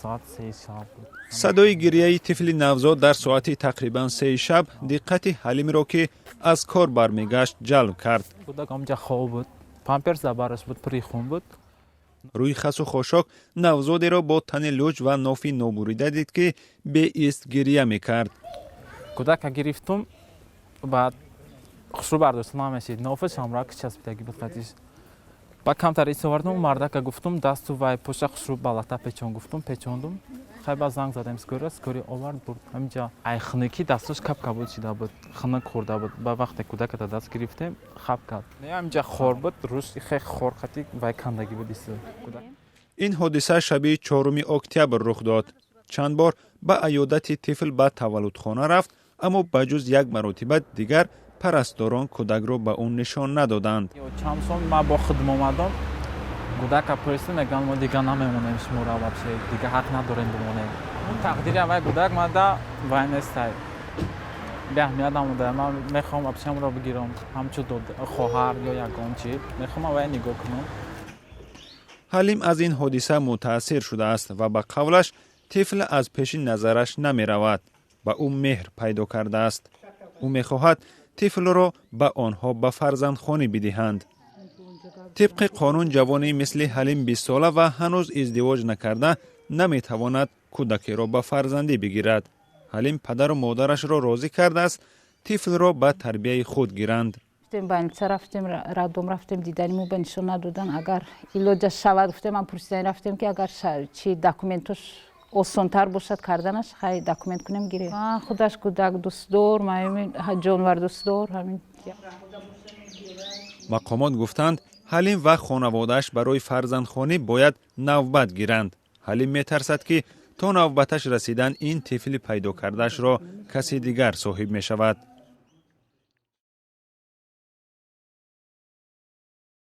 Соат 3 шаб буд. Садои гирияи тифли навзод дар соати тақрибан 3 шаб диққати Ҳалимро, ки аз кор бармегашт, ҷалб кард. Кӯдак ҳамҷа хоб буд, памперс дар бараш буд, пури хун буд. Рӯи хасу хошок навзодеро бо тани луҷ ва нофи нобурида дид, ки беист гирия мекард. Кӯдака гирифтум, баъд хушрӯ бардошта намешид, нофаш ҳамроҳ часпидагӣ буд қатиш. Ба камтар ис овардум, мардака гуфтум, дасту вай поша хушрӯ ба лата печон гуфтум, печондум. Хай, ба занг задем скорый, скорый овард, бурд. Ҳаминҷа ай хунукӣ дастош кап-кабуд шида буд, хунук хӯрда буд. Ба вақте кӯдака дар даст гирифтем, хаб кард. Ҳаминҷа хор буд, рӯш хе хор қати вай кандагӣ буд иси. Ин ҳодиса шаби 4 октябр рух дод. Чанд бор ба аёдати тифл ба таваллудхона рафт, аммо ба ҷуз як маротиба дигар парасторон кӯдакро ба ӯ нишон надоданд. Чанд сол ман бо худм омадам, кӯдака пурсидам, мегӯянд, мо дигар намемонем шуморо, вообще дигар ҳақ надорем бимонем. Тақдири аввай кӯдак мада вай нестай, беаҳамият намуда. Ман мехоҳам вообще ҳамро бигирам ҳамчун хоҳар ё ягон чи, мехоҳам аввай нигоҳ кунам. Ҳалим аз ин ҳодиса мутаассир шудааст ва, ба қавлаш, тифл аз пеши назараш намеравад, ба ӯ меҳр пайдо кардааст. Ӯ мехоҳад тифлро ба онҳо ба фарзандхонӣ бидиҳанд. Тибқи қонун, ҷавоне мисли Ҳалим, 20сола ва ҳанӯз издивоҷ накарда, наметавонад кӯдакеро ба фарзандӣ бигирад. Ҳалим падару модарашро розӣ кардааст, тифлро ба тарбияи худ гиранд. Больница рафтем, роддом рафтем, дидани мо ба нишон надодан. Агар илоҷа шавад, гуфтем, ман пурсидани рафтем, ки агар чи документош осонтар бошад карданаш, хай, документ кунем, гирем. Худаш кӯдак дӯстдор, ҷонвар дӯстдор, ҳамин. Мақомот гуфтанд, Ҳалим ва хонаводааш барои фарзандхонӣ бояд навбат гиранд. Ҳалим метарсад, ки то навбаташ расидан ин тифли пайдо кардаашро каси дигар соҳиб мешавад.